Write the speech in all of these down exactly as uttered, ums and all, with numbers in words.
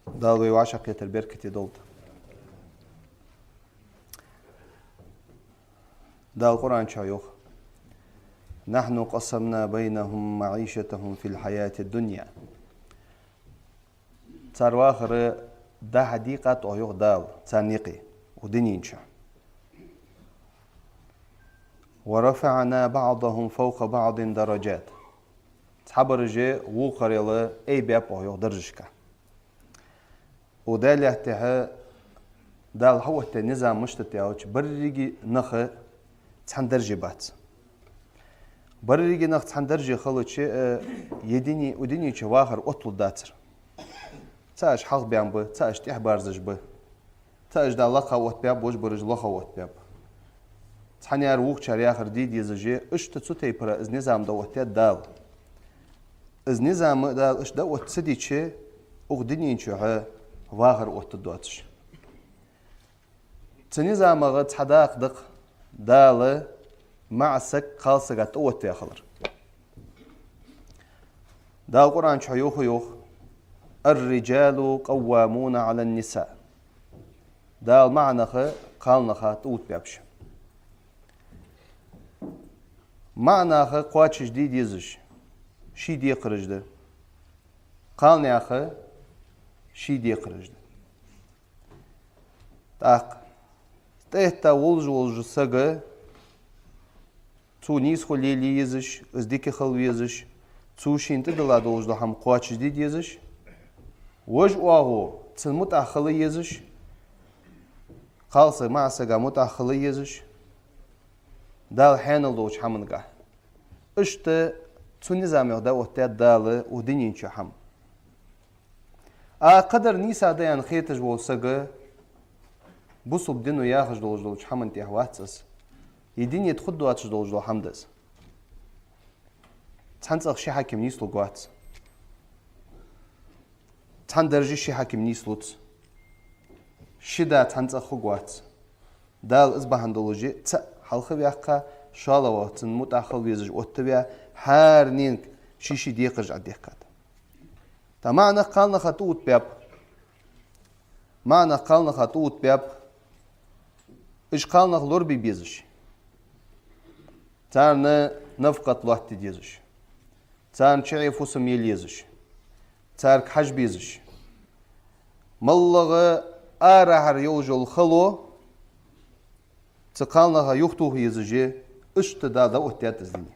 Дала вай вӀашагӀкхетар беркате долда. Дала Къуръан чу йоах: «نحن قسمنا بينهم معيشتهم في الحياة الدنيا». Цар вахар дӀахьадийкъад оаха, йоах Дала, царна юкъе, укх дунен чу. «ورفعنا بعضهم فوق بعض درجات». Цхьабараш вокхарел айбаьб оаха, йоах, даржашка. Укх Даьла аьттехьа Дала хьаоттадаь низам мишта да аьлча, беррига нах цхьан дарже бац. Беррига нах цхьан дарже хилча, э, ер дуне, укх дунен чу вахар отталургдацар. Цхьабараш хьалха баьнна ба, цхьабараш тӀехьабаьрзаш ба. Цхьабараш Дала лакха оттабаьб, вож бараш лоха оттабаьб. Цхьаннера вокхар яхар де дезаш, иштта цу тайпара из низам дӀаоттадаьд Дала. Из низам Дала иштта дӀаотта ца дича, укх дунен чухь вахар оттаргдоацаш. Цу низамах цхьа дакъа да-кх Дала маӀа саг кхалсага тӀаоттаваь хилар. Дала Къуръан чу йоах, йоах: «الرجال قوامون على النساء». Дала маӀа нах кхалнаха тӀаоттабаьб. МаӀа наха кхоачашде дезаш ший декхараш да. Кхалнаьха ший декхараш да. ТӀаккха тӀаэтта волаш волча сага цо нийсхо лелае езаш, из дика хила везаш, цо шийна тӀадилла долаш дола хӀама кхоачашде дезаш, вож оагӀув цунна мутӀахьа хила езаш, кхалсаг маӀа сага мутӀахьа хила езаш, Дала хьаьнал долча хӀамангахьа. Иштта цу низамах дӀаоттадаьд Дала укх дунен чу хӀама. А кхыдар нийса да аьнна хеташ вола саг бусалба дино яхаш долаш долча хӀаман тӀа вац из. Ер дуне тӀа хургдоацаш долаш дола хӀама да из. Цхьан цӀагӀа ши хьаким нийслургвац. Цхьан дарже ши хьаким нийслуц. Ши да цхьан цӀагӀа хургвац. Дала из бахьан долаш цаӀ хьалха ваьккха, шоллагӀвар цунна мутӀахьа хила везаш оттаваь, хӀаранена ший-ший декхараш Ӏодехкад. ТӀаккха маӀа нах кхалнаха тӀаоттабаьб. МаӀа нах кхалнаха тӀаоттабаьб. Уж кхалнах лорабе безаш, царна нафакъат лоаттаде дезаш, царна чуӀе фусам яла езаш, царга хьажа безаш. МоллагӀа арахьара йолаш йола хало цу кхалнаха юхатоха езаш, иштта Дала дӀаоттадаьд из дуне.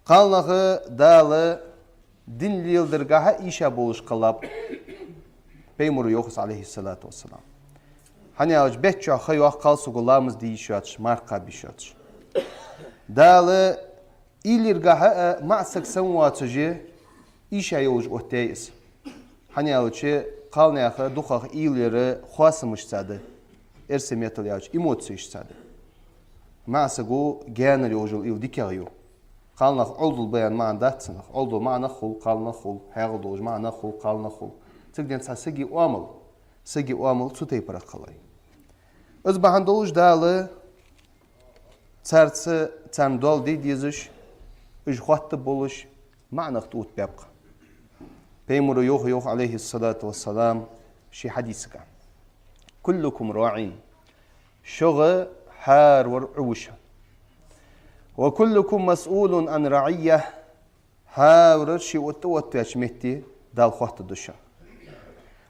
Кхалнах Дала дин леладаргахьа эша болаш кхеллаб. Пайхамара йоах из, Ӏалайхи ссалату вассалам. ХӀана аьлча бетта чухь ха йоаккх кхалсаго ламаз де йиш йоацаш, марха кхаба йиш йоацаш. Дала уйла яргахьа а маӀа саг санна воацаш эша йолаш оттаяьй из. ХӀана аьлча кхалнаьха дукхагӀа уйла яр хоасамашца да, эрсий меттала аьлча эмоцешца да. МаӀа саго гаьнара йолаш йола уйла дикагӀа ю. Кхалнах Ӏовдал ба аьнна маӀан дац цунах. Ӏовдал маӀа нах хул, кхалнах хул, хьаькъал долаш маӀа нах хул, кхалнах хул. Цига денз цхьа сага оамал, сага оамал цу тайпара кхеллай. Из бахьан долаш Дала царца, царна доал де дезаш, уж хоаттаргболаш, маӀа нах тӀаоттабаьб-кх. Пайхамара йоах, йоах, Ӏалайхи ссалату вассалам, ший хьадисага: «كلكم راع». Шух хӀаравар Ӏу ва шоана. «وكلكم مسؤول عن رعيته». ХӀаравар ший тӀаоттаваьча метте Дала хоаттаргда шоана.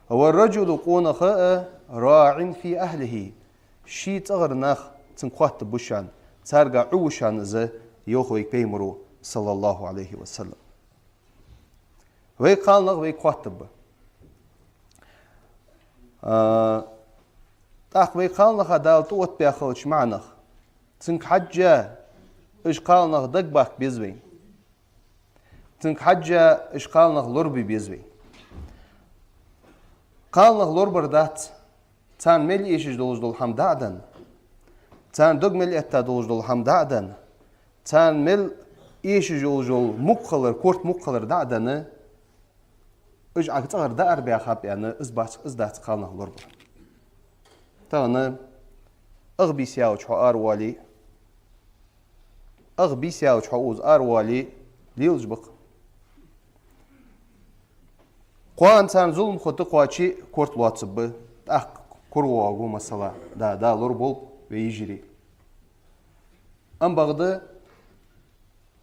«والرجل», къонах а, «راع في أهله». Ший цӀагӀара нах цунга хоаттаргба шоана, царга Ӏу ва шоана из, йоах вайга Пайхамара, саллаллахӀу Ӏалайхи ва саллам. Вай кхалнах вайга хоаттаргба. А, тӀаккха вай кхалнаха Дала тӀаоттабаь хилча маӀа нах, цунга хьежжа уж кхалнах дагабаккха беза вайна. Цунга хьежжа уж кхалнах лорабе беза вайна. Кхалнах лорабар дац, царна мел эшаш долаш дола хӀама дӀа а денна, царна дог мел этта долаш дола хӀама дӀа а денна, царна мел эшаш йолаш йола мукъа хилар, корта мукъа хилар дӀа а денна, уж Ӏа цӀагӀара дӀаарабаьхаб аьнна, из бац, из дац кхалнах лорабар. Тахан ах бийса яьлча хьо аравоале, ах бийса яьлча хьо укхаза аравоале, лелаш ба-кх. Кхоана царна зулам хӀотту, кхоачий корта лоацаргба, тӀаккха кура воагӀаргва, масала, да, да, лораболба вай йижарий. Ам бакъда,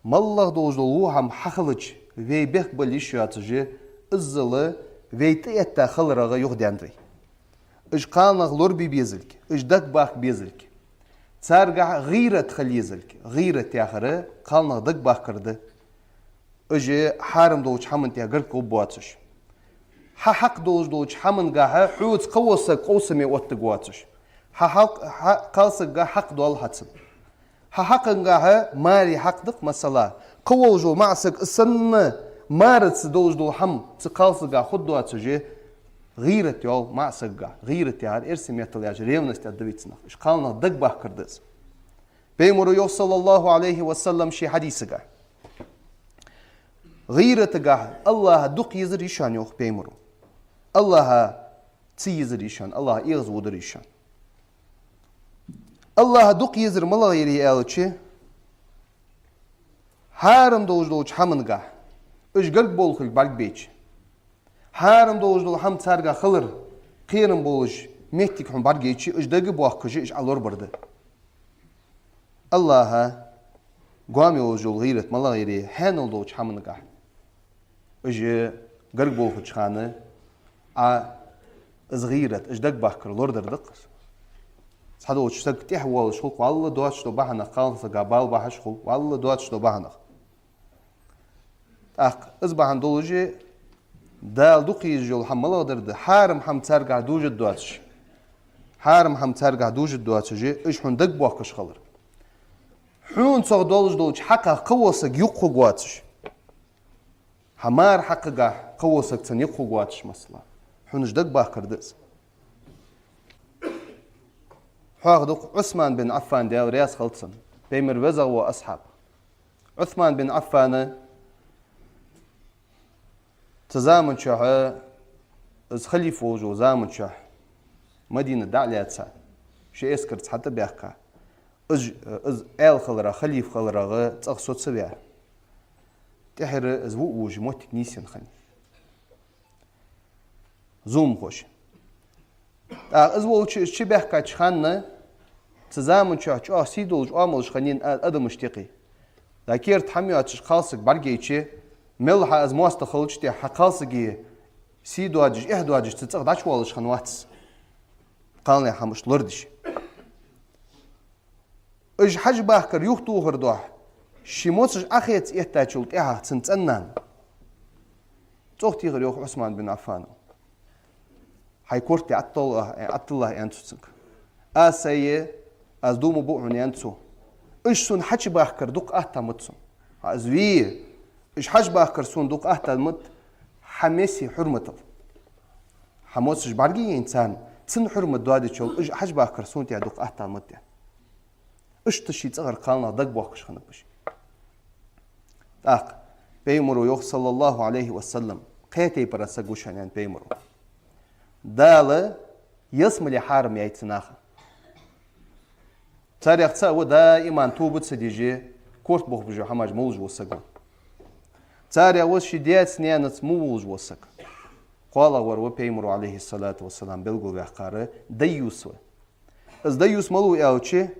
моллагӀа долаш дола во хӀама хьахилча, вай бехк бала йиш йоацаш, иззал вай тӀаэтта хиларах юхадаьннад вай. Уж кхалнах лорабе безалга, уж дагабахка безалга, царгахьа гӀийрат хила езалга. ГӀийрат яхар кхалнах дагабахкар да. Уж хьарам долча хӀаман тӀа гарга гӀоргбоацаш, хьа хьакъ долаш долча хӀамангахьа хьоца кхывола саг къовсаме оттаргвоацаш, хьа хьакъ, хьа кхалсагагахьа хьакъ доал хьа цун. Хьа хьакъангахьа, маьре хьакъ да-кх, масала, кхыволаш вола маӀа саг из санна, маьраца долаш дола хӀама цу кхалсагагахьа хургдоацаш, гӀийрат йоал маӀа сагагахьа. ГӀийрат яхар эрсий меттала аьлча ревность да вай цунах. Уж кхалнах дагабахкар да из. Пайхамара йоах, صلى الله عليه وسلم, ший хьадисагахьа: «ГӀийратагахьа АллахӀа дукха езар йиш я», йоах Пайхамара. АллахӀа ца езар йиш я, АллахӀ эгӀазводар йиш я. АллахӀа дукха езар малагӀа я аьлча, хьарам долаш долча хӀамангахьа уж гарга болхилга бӀаргабайча, хьарам долаш дола хӀама царгахьа хилар кхерам болаш моттиг хьона бӀаргайча, уж дагабоахкаш, уж Ӏа лорабар да. АллахӀа гоама йолаш йола гӀийрат малагӀа я, хьанал долча хӀамангахьа уж гарга болхача хана Ӏа из гӀийрат, уж дагабахкар лорадар да-кх из. Цхьадолча саг тӀехьа воалаш хул-кх, валлахӀи, доацаш дола бахьанах, кхалсага бала бахьаш хул, валлахӀи, доацаш дола бахьанах. ТӀаккха из бахьан долаш, Дала дукха езаш йола хӀама малагӀдар да, хьарам хӀама царгахьа дожаргдоацаш, хьарам хӀама царгахьа дожаргдоацаш, уж хьона дагабоахкаш хилар. Хьона цох долаш долча хьакъах кхывола саг юкъе хургвоацаш, хьа маьра хьакъагахьа кхывола саг цунна юкъе хургвоацаш, масала, хьона уж дагабахкар да из. Хьоахаду-кх Ӏусман бин Ӏаффан, Даьла раьза хилва цунна, Пайхамара везагӀа вола асхьаб. Ӏусман бин Ӏаффана цу заман чухь, из халифа волаш волча заман чухь, Мадина дӀа а лаьца, ший эскарца хьатӀабаьхка, из, из аьла хиларах, халифа хиларах цӀагӀа со ца ваь, тӀехьара из во а вувш моттиг нийсъенна хиннай зуламхоша. ТӀаккха из волча, из чубаьхкача хана, цу заман чухь чӀоагӀа сий долаш, оамалаш хиннай а-, адамашта юкъе. ДӀа керда хӀама йоацаш кхалсаг бӀаргайча, мел хьа из моастагӀа хилча а, хьа кхалсага сий доадеш, эхь доадеш, цу цӀагӀа дӀачувоалаш хиннавац. Кхалнаьха хӀамаш лорадеш. Уж хьажбахкар юхатохар духьа, ший моцаш Ӏохеца эттачул тӀехьагӀа цун цӀен-нана цӀогӀа техар, йоах Ӏусман бин Ӏаффана. Хьай корта тӀа Ӏаттал-, Ӏатталлахь, аьннад цо цунга. Аз сай, аз дув ма буъ хьона, аьннад цо. Уж сона хьачубахкар дукха атта ма да сона. Хьа из ве, уж хьажбахкар сона дукха атта ма да хьа меси хьурматал. Хьа моцаш бӀаргаяйна царна, цун хьурмат доадечул уж хьажбахкар сона тӀа дукха атта ма да. Иштта ший цӀагӀара кхалнах дагабоахкаш хиннаб уж. ТӀаккха Пайхамара йоах, صلى الله عليه وسلم, кхаь тайпара саг ва шоана, аьннад Пайхамара. Дала ялсмале хьарам яьй цу наха. Царех цаӀ ва даиман тоба ца деш, корта бохабеш хӀамаш молаш вола саг ва. Царех ва ший даьца-наьнаца во волаш вола саг. КхоалагӀвар ва Пайхамара, عليه الصلاة والسلام, белгалваьккхар дайюс ва. Из дайюс малув аьлча,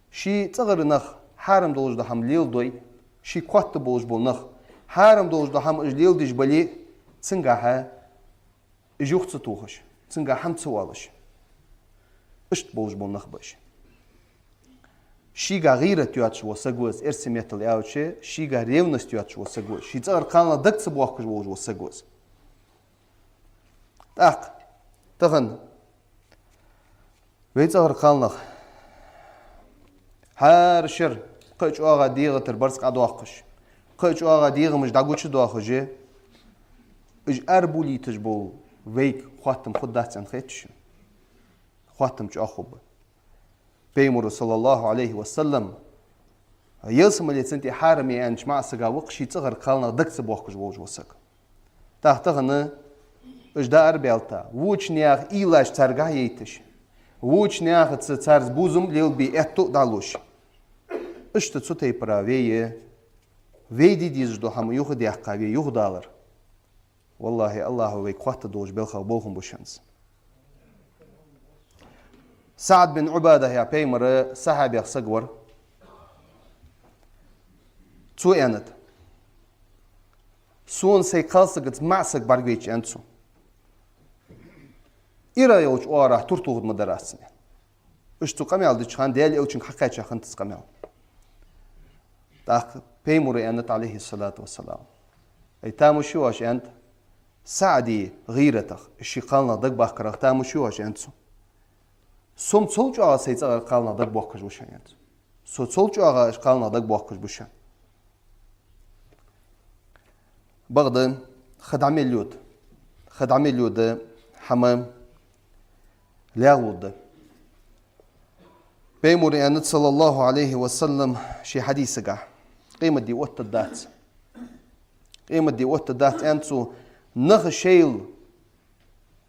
ший цӀагӀара нах хьарам долаш дола хӀама леладой, шийга хоатта болаш бола нах хьарам долаш дола хӀама уж леладеш бале, цунгахьа уж юха ца тохаш, цунгахьа хӀама ца оалаш. Иштта болаш бола нах ба уж. Шийгахьа гӀийрат йоацаш вола саг ва из, эрсий меттала аьлча, шийгахьа ревность йоацаш вола саг ва из. Ший цӀагӀара кхалнах дага ца боахкаш волаш вола саг ва из. ТӀаккха тахан вай цӀагӀара кхалнах хӀара шера кхы а чӀоагӀа дегӀа тара барзкъа Ӏодоаккхаш, кхы а чӀоагӀа дегӀамаш дӀагучадоахаш, уж арабовлийташ бола вайга хоаттам хургдац аьнна хеташ? Хоаттам чӀоагӀа хургба. Пайхамара, صلى الله عليه وسلم, ялсмале цун тӀа хьарам я аьннача маӀа сага ва-кх ший цӀагӀара кхалнах дага ца боахкаш волаш вола саг. ТӀаккха тахан уж дӀаарабаьлча, воча наьха уйлаш царгахьа яйташ, воча наьхаца царца бувзам лелабе аьттув а дӀалуш. Иштта цу тайпара вай, вай де дезаш дола хӀама юхадаьккха, вай юхадалар. Валлахӏи, Аллахӏо вайга хоттадолаш белхах болх ба шоана из. СаӀд бин Ӏубада яха Пайхамара сахьабех саг вар. Цо аьннад: «Сона сай кхалсагаца маӀа саг бӀаргавайча, — аьннад цо, — ира йолча оагӀорахьа тур тохаргма дар аз цунна». Иштта цо къамаьл деча хана Даьла Элчанга хьакхаьча хиннад из къамаьл. ТӀаккха Пайхамаро аьннад, Ӏалайхи ссалату вассалам: «Ай, тамаш йий оаш, — аьннад, — СаӀда гӀийратах, ший кхалнах дагабаккхарах тамаш йий оаш, — аьннад цо. — Со-м цул чӀоагӀа сай цӀагӀара кхалнах дагабоаккхаш ва шоана, — аьннад цо. — Со цул чӀоагӀа ший кхалнах дагабоаккхаш ба шоана». Бакъда, ха дӀа мел йода, ха дӀа мел йода хӀама лаьгӀлургда. Пайхамаро аьннад, саллаллахӀу Ӏалайхи ва саллам, ший хьадисагахь: «Къематди оттаргдац. Къематди оттаргдац, — аьннад цо, — нах шоайла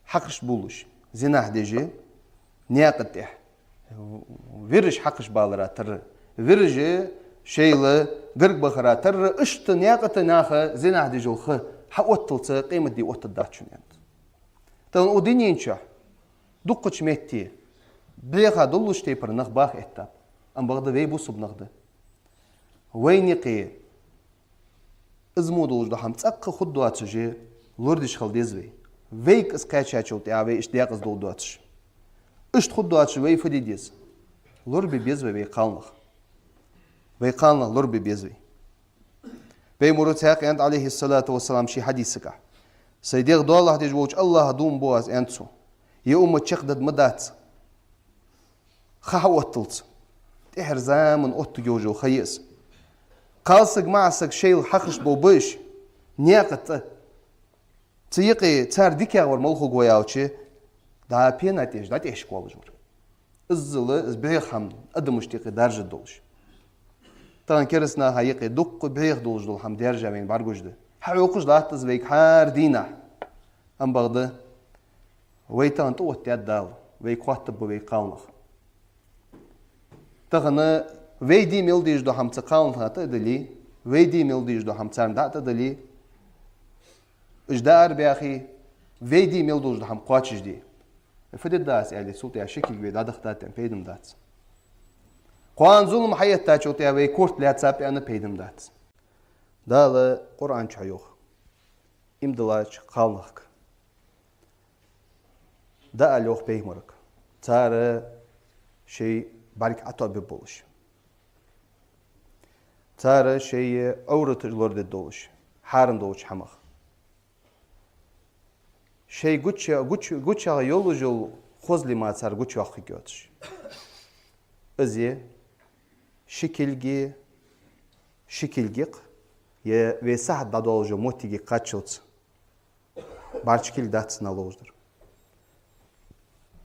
хьакхаш болаш, зинахь деш, наькъа тӀа, вираш хьакхаш балара тарра, вираш шоайла гарга бахара тарра, иштта наькъа тӀа наха зинахь деш йола ха хьаотталца къематди оттаргдац шоана», — аьннад. Тахан укх дунен чу дукхача метте бӀеха долалуш тайпара нах баха эттаб, амма бакъда вай бусалба нах да. Вайна юкъе из мо долаш дола хӀама цӀаккха хургдоацаш лорадеш хила деза вай. Вайга из кхаьчачул тӀехьагӀа вай иштта декъаза долаш доацаш. Иштта хургдоацаш вай фу де деза? Лорабе беза вай вай кхалнах. Вай кхалнах лорабе беза вай. Пайхамаро цхьаькха аьннад, Ӏалайхи ссалату вассалам, ший хьадисагахь: «Сай дегӀ доалахьа деш волча Аллахӏа дув буъ аз, — аьннад цо, — ер уммат чакхдаргдац ха хьаотталца. ТӀеххьара заман оттаргйолаш йола ха я из. Кхалсаг, маӀа саг шоайла хьакхаш болаш ба уж наькъа тӀа. Цу юкъе цар дикагӀвар мала хургва аьлча, дӀа пена тӀа эш, дӀатӀаэшаш волаш вар». Иззал из бӀеха хӀама адамашта юкъе даржаргдолаш. Тахан кераста наха юкъе дукха бӀеха долаш дола хӀама даьржа вайна бӀаргагуш да. Хьахьокхаш латт из вайга хӀара дийнахьа. Амма бакъда вай тахан тӀаоттадаьд Дала, вайга хоттаргба вай кхалнах. Тахан вай де мел дезаш дола хӀама цу кхалнаха тӀа а дилле, вай де мел дезаш дола хӀама царна дӀа а тӀадилле, уж дӀаарабаьхе, вай де мел долаш дола хӀама кхоачашде. Фу дергда аз аьле, цул тӀехьагӀа ши кулг вай дӀадахийтад аьнна пайда ма дац. Кхоана зулам хьаэттачул тӀехьагӀа вай корта лаьцаб аьнна пайда ма дац. Дала Къуръан чу йоах: «Иман диллача кхалнахага дӀаала, — йоах Пайхамарга, — цар шоай бӀарг ӀотоӀабергболаш, цар шоай Ӏовраташ лорадергдолаш, хьарам долча хӀамах. Шоай гуча-, гуч-, гучагӀа йолаш йола хозал мара цар гучайоаккхаргйоацаш». Из ши кулг, ши кулг я-кх, е вай сахьат дӀадоалаш йола моттиг я-кх кхаччалца. БӀарчча кулг дац цунах ловш дар.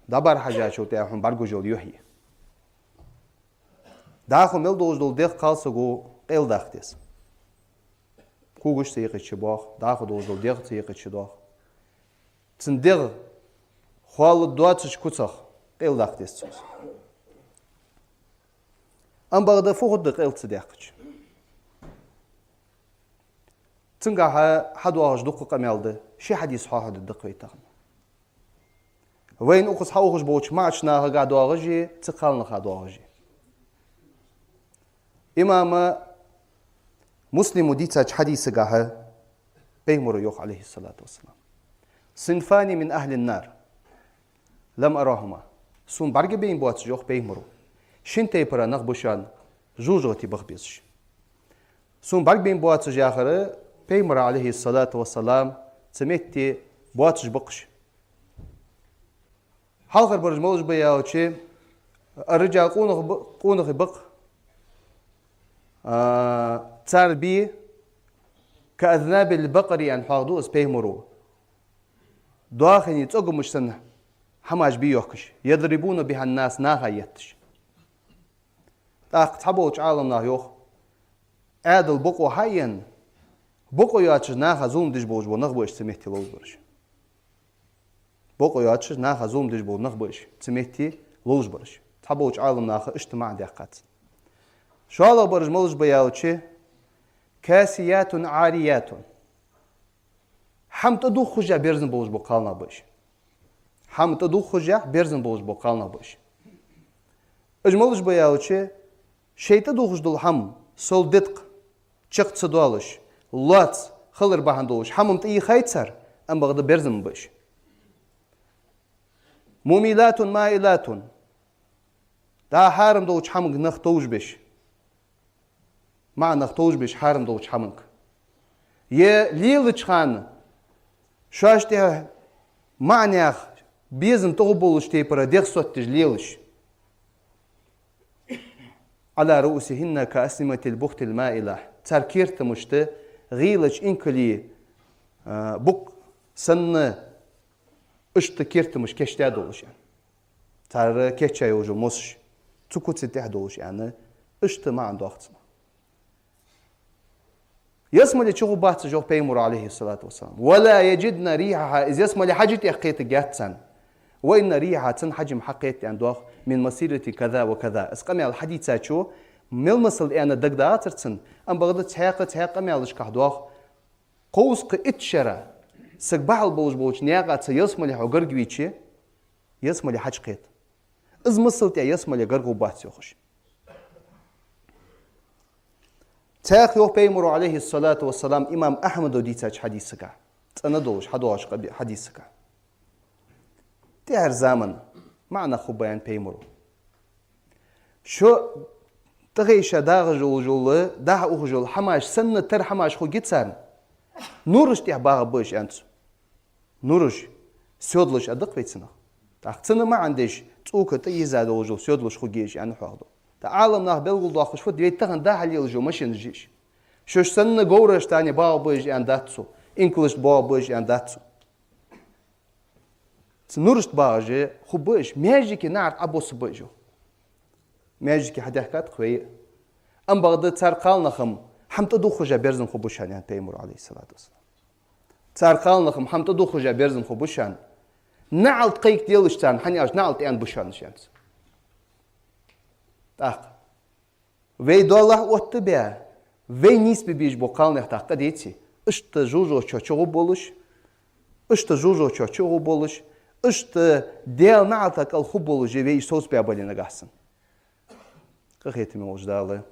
ДӀабӀарга хьежачул тӀехьагӀа хьона бӀаргагуш йола юхь я. ДӀахо мел долаш дола дегӀ кхалсаго къайладаккха деза. Когаш цу юкъе чубоагӀа, дӀахо долаш дола дегӀ цу юкъе чудоагӀа. Цун дегӀ хоалургдоацача куцах къайладаккха деза цо из. Амма бакъда фу хургда къайла ца даьккхача? Цунгахьа хьадоагӀаш дукха къамаьл да, ши хьадис хьоахадергда-кх вай тахан. Вайна укхаза хьаухаш болча маӀача нахагахьа доагӀаш а, цу кхалнаха доагӀаш а. Имам Муслима дийцача хьадисагахьа Пайхамаро йоах, Ӏалайхи ссалату вассалам: «صنفان من أهل النار لم أرهما». Сона бӀаргабайна боацаш, йоах Пайхамаро, шин тайпара нах ба шоана жожагӀате баха безаш. Сона бӀаргабайна боацаш яхар Пайхамара, Ӏалайхи ссалату вассалам, цу метте боацаш ба-кх уж. Хьалхарбараш малаш ба аьлча, الرجال къонах ба-, къонахий ба-кх, а, цар бий كأذناب البقر аьнна хьоахаду из Пайхамаро. Доахий цӀогамаш санна хӀамаш бий йоахкаш, يضربون بها الناس наха етташ. ТӀаккха цхьаболча Ӏаламнаха йоах, Ӏаьдала бокъо хьаенна, бокъо йоацаш наха зулам деш болаш бола нах ба уж цу метте ловш бараш. Бокъо йоацаш наха зулам деш бола нах ба уж цу метте ловш бараш. Цхьаболча Ӏаламнаха иштта маӀан даьккхад цун. ШоллагӀбараш малаш ба аьлча, كاسيات عاريات. ХӀама тӀадувхаш а берзан болаш бола кхалнах ба уж. ХӀама тӀадувхаш а берзан болаш бола кхалнах ба уж. Уж малаш ба аьлча, шоай тӀадувхаш дола хӀама, сол деткъа, чакх ца доалаш, лоаца хилар бахьан долаш, хӀама-м тӀайийхай цар, амма бакъда берзан ба уж. مُمِيلَاتٌ مَائِلَاتٌ. ДӀа хьарам долча хӀаманга нах товш беш. МаӀа нах товш беш хьарам долча хӀаманга. Е лелача хана шоаш тӀехьа маӀа наьха безам тӀагӀо болаш тайпара дегӀ соттадеш лелаш. عَلَى رُءُوسِهِنَّ كَأَسْنِمَةِ الْبُخْتِ الْمَائِلَةِ. Цар кертамашта гӀийлача инкалий, а, букъ санна, иштта кертамаш кийчдаь долаш, аьнна. Цар кийчъяь йолаш йола мосаш, цу куций тӀехьа долаш, аьнна, иштта маӀан доах цунах. Ялсмале чугӀоргбац уж, йоах Пайхамара, عليه الصلاة والسلام. وَلَا يَجِدْنَ رِيحَهَا. Из ялсмале хьаж тӀехьа кхетаргьяц царна. وَإِنَّ رِيحَهَا, цун хьаж-м хьакхет, аьнна, доах, مِنْ مَسِيرَةِ كَذَا وَكَذَا. Из къамаьл хьадийцачо мел масал аьнна дагадоагӀацар цунна, амма бакъда цхьаькха, цхьаькха къамаьлашка доах, кховзткъеи итт шера саг бахьал болаш болча наькъаца ялсмале хьо гарга вийча, ялсмале хьаж кхет. Из масал тӀа ялсмале гаргагӀоргбац, йоах уж. Цхьаькха йоах Пайхамара, عليه الصلاة والسلام, имам Ахьмада дийцача хьадисага, цӀена долаш хьадоагӀача къаби-, хьадисага. ТӀехьара заман маӀа нах хургба, аьннад Пайхамара. Шо тӀахайша дагӀаш йола, дӀа-хьа ухаш йола хӀамаш санна тара хӀамаш хургья царна. Нураш тӀехьа багӀаргба уж, аьннад цо. Нураш, седлаш а да-кх вай цунах. ТӀаккха цунна маӀан деш, цӀока тӀаийрза долаш йола седлаш хургья уж, аьнна, хьоахаду. ТӀаккха Ӏаламнаха белгалдоаккхаш фуд, вай тахан дӀа-хьа лелаш йола машинаш я уж. Шоаш санна говрашта тӀа багӀаргба уж, аьнна, дац цо. Инкалашта тӀа багӀаргба уж, аьнна, дац цо. Цу нурашта багӀаш хургба уж, маьждиге наӀарга Ӏобоссаргба уж. Маьждиге хьадаьхкад-кх вай. Амма бакъда цар кхалнах-м хӀама тӀадувхаш а берзан хургба шоана, аьннад Пайхамара, عليه الصلاة والسلام. Цар кхалнах-м хӀама тӀадувхаш а берзан хургба шоана. НаӀалт кхайкаделаш царна, хӀана аьлча наӀалт аьнна ба шоана уж, аьннад цо. ТӀаккха вай доалахьа оттабаь, вай нийсбе безаш бола кхалнах тӀаккха къа деций? Иштта жожагӀатен чу гӀоргба болаш, иштта жожагӀатен чу гӀоргба болаш, иштта Даьла наӀалта кӀал хургба болаш вай уж совцабаь бале нагахьа санна. Къахетаме волча Дала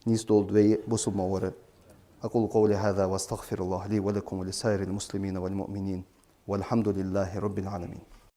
нийсдолда вай бусалба ма вар. أقول قولي هذا وأستغفر الله لي ولكم ولسائر المسلمين والمؤمنين. والحمد لله رب العالمين.